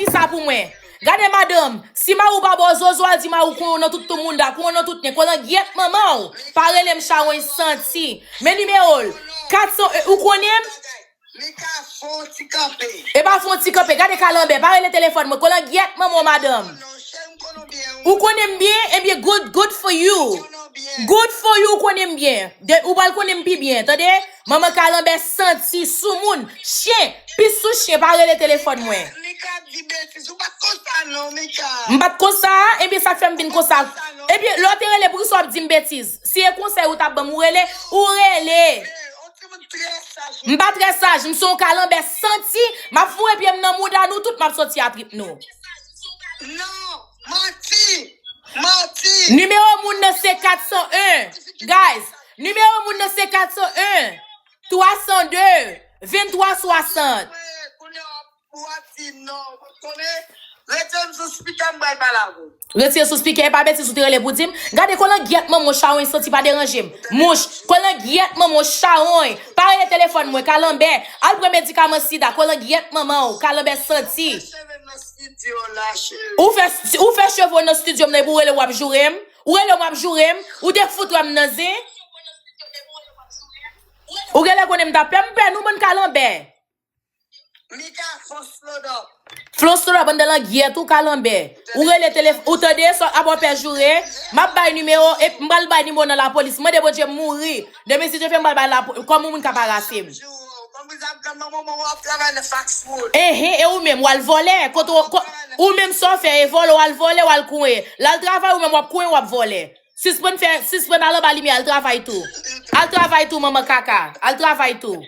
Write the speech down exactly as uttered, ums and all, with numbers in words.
Di sa pou mwen. Gade madanm, si mari w pa ba w zozo, al di mari w konn w nan tout, tout moun da, konn w nan tout nen, kolangyèt manman w, pa rele m chawony santi. Men nimewo l, kat san, ou konnen m? Li ka fè yon ti kanpe. E pa fè yon ti kanpe, gade kalanbè, pa rele telefòn mwen, kolangyèt manman w madanm. Non, chè, m konnen w byen, wi. Ou konnen m byen, ebyen good, good for you. Good for you, ou konnen m byen. De, ou pral konnen m pi byen, tande? Manman kalanbè santi, soumoun, chen, pis sou chen, pa rele telefòn mwen. Li ka di betiz, ou pa t konsa non, Mika. M pa t konsa, ebyen sa k fè m vin konsa. Ebyen, lè w te rele, poukisa w ap di m betiz? Si e konsèy ou t ap ban m, ou rele, ou rele. M pa trè saj, m se yon kalanbè santi, m ap foure pye m nan mouda nou tout, m ap soti a trip nou. Non, manti, manti. Nimewo moun nan se kat san en. Guys, nimewo moun nan se kat san en, twa san de, venntwa swasant. Kounye a w ap di non, konnen, retire m sou spikè, m pral pale avè w. Retire sou spikè, e pa betiz ou te rele pou di m. Gade kolangyèt manman w chawony santi, pa deranje m. Mouch, kolangyèt manman w chawony. Pa rele telefòn mwen, kalanbè. Al pran medikaman sida, kolangyèt manman w, kalanbè santi. Ou fè, ou fè cheve w nan estidyo m nan, epi ou rele w ap joure m. Ou rele m ap joure m. Ou te fout wè m nan zen. Ou genlè konnen m ta pè, m pè nou bann kalanbè. Mika, fon slodòp. Fon slodòp, anndan langyèt ou kalanbè. Ou rele telefòn, ou tande, sò, ap wè pè joure. M ap bay nimewo, e m pral bay nimewo nan lapolis. Mande Bondye m mouri. Demen si Dye vle m pral bay lapolis. Kòman moun ka parase m? Enhen, e ou menm, w al vòlè. Kote w, ko-, ou menm sa w fè, e vòlè, w al vòlè, w al kouye. L al travay, ou menm w ap kouye, w ap vòlè. Sispann fè, sispann al anba limyè, al travay tou. Al travay tou, manman kaka. Al travay tou.